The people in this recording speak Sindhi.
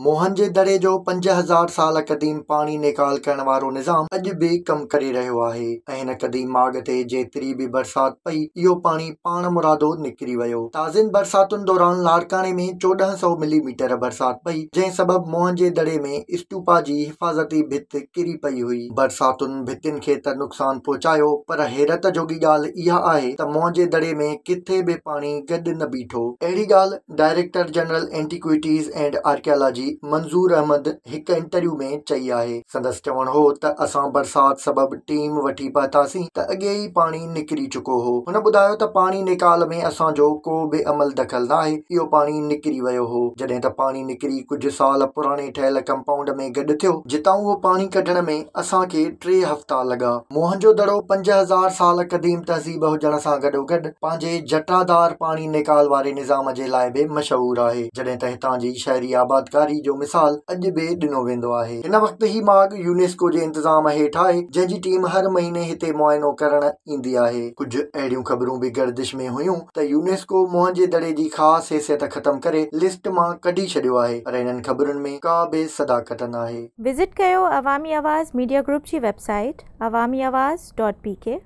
موهن جي دڙي جو 5000 سال قديم پاڻي نيڪال ڪرڻ وارو نظام اڄ به ڪم ڪري رهيو آهي ۽ هن قديم ماڳ تي جيتري به برسات پئي اهو پاڻي پاڻمرادو نڪري ويو. تازين برساتن دوران لاڙڪاڻي ۾ 1400 ملي ميٽر برسات پئي جنهن سبب موهن جي دڙي ۾ اسٽوپا جي حفاظتي ڀت ڪري پئي هئي. برساتن ڀتين کي ته نقصان پهچايو پر حيرت جوڳي ڳالهه اها آهي ته موهن جي دڙي ۾ ڪٿي به پاڻي گڏ نه بيٺو. اهڙي ڳالهه director general antiquities and archaeology Manzoor Ahmed هڪ انٽرويو ۾ چئي آهي. سندس چوڻ هو ته اسان برسات سبب ٽيم وٺي پهتاسين ته اڳي ئي پاڻي نڪري چڪو هو. هن ٻڌايو ته پاڻي نيڪال ۾ اسان جو ڪو به عمل دخل ناهي، اهو پاڻي نڪري ويو هو. جڏهن ته پاڻي نڪري ڪجهه سال پراڻي ٺهيل ڪمپائونڊ ۾ گڏ ٿيو، جتان اهو پاڻي ڪڍڻ ۾ اسان کي ٽي هفتا لڳا. موهن جو دڙو 5000 سال قديم تهذيب هجڻ سان گڏوگڏ پنهنجي جٽادار پاڻي نيڪال واري نظام جي لاء به مشهور آهي، جڏهن ته هتان جي شهري آبادڪاري جو مثال اڄ به ڏنو ويندو آهي. هن وقت هي ماڳ يونيسڪو جي انتظام هيٺ آهي، جنهن جي ٽيم هر مهيني هتي معائنو ڪرڻ ايندي آهي. ڪجهه اهڙيون خبرون به گردش ۾ هيون ته يونيسڪو موهن جي دڙي جي خاص حيثيت ختم ڪري لسٽ مان ڪڍي ڇڏيو آهي، پر انهن خبرن ۾ ڪا به صداقت ناهي. وزٽ ڪيو عوامي آواز ميڊيا گروپ جي web site Awami Awaz dot P K.